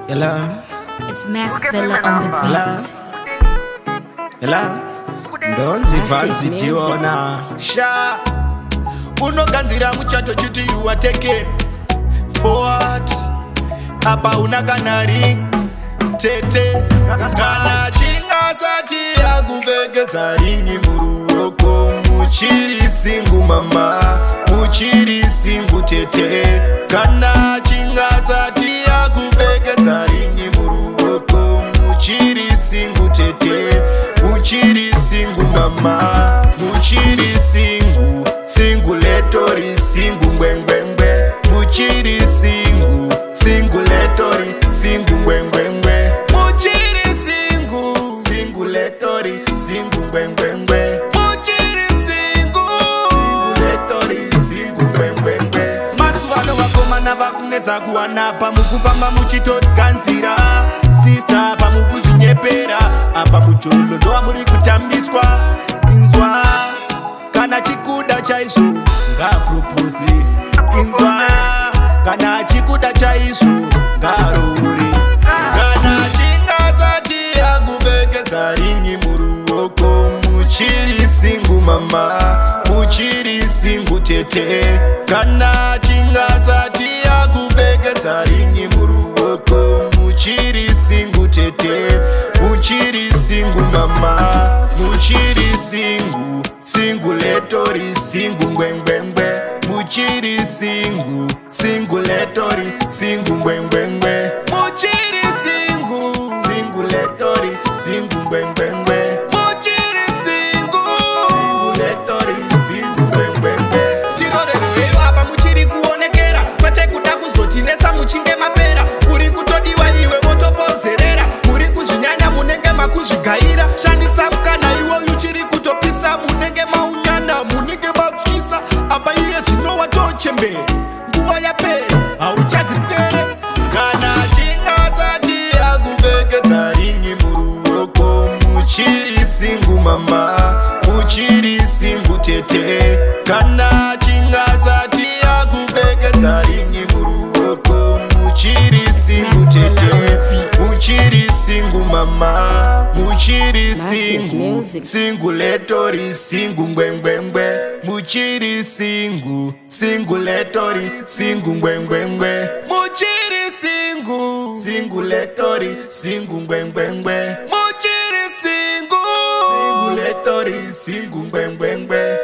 Hello. It's Mass Fella on the beat. Hello. Ndonzi Vanzi Diona. Sha. Unoganzira muchato chiti you are taken forward. Apa una kana ring tete. Kana chingasati akupfekedza ringi muruoko. Muchiri singu mama, muchiri singu tete. Kana chingasati akupfekedza ringi muruoko. Muchiri singu tete, muchiri singu mama, muchiri singu, singu letori singu ngwengwengwe. Muchiri singu, singu letori singu ngwengwengwe. Muchiri singu, singu letori singu ngwengwengwe. Muchiri singu, singu letori singu ngwengwengwe. Mazuva vakomana vakunetsa kuwana pamukufamba muchitoganzira. Sister pamukuzvinyepera apa mujolo ndoamuri kutambiswa. Inzwa kana chikuda chaizvo ngapropose. Inzwa kana chikuda chaizvo ngaroore. Kana chingasati akupfekedza ringi muruoko. Muchiri singu mama, muchiri singu tete. Kana chingasati akupfekedza ringi muruoko. Muchiri singu tete, muchiri singu mama, muchiri singu, singu letori singu ngwengwengwe. Muchiri singu, singu letori singu ngwengwengwe. Muchiri singu, singu letori singu ngwengwengwe. Muchiri singu, singu letori singu ngwengwengwe. Tirorero apa muchiri kuonekera, kwete kuda kuzotinetsa muchinge mapera. Uri kutodiwa iwe wotopozerera, muri kuzvinyanya munenge makuzvigaira. Shandisa mukana iwoyu chiri kutopisa, munenge maunyana munenge makisa. Apa iye zvino watochembera, nguva yapera hauchazipwere. Kana chingasati akupfekedza ringi muruoko. Muchiri singu mama, muchiri singu tete. Kana chingasati akupfekedza ringi muruoko. Muchiri singu tete, muchiri singu mama, muchiri singu, singu letori singu ngwengwengwe. Muchiri singu, singu letori singu ngwengwengwe. Muchiri singu, singu letori singu ngwengwengwe. Muchiri singu, singu letori singu ngwengwengwe.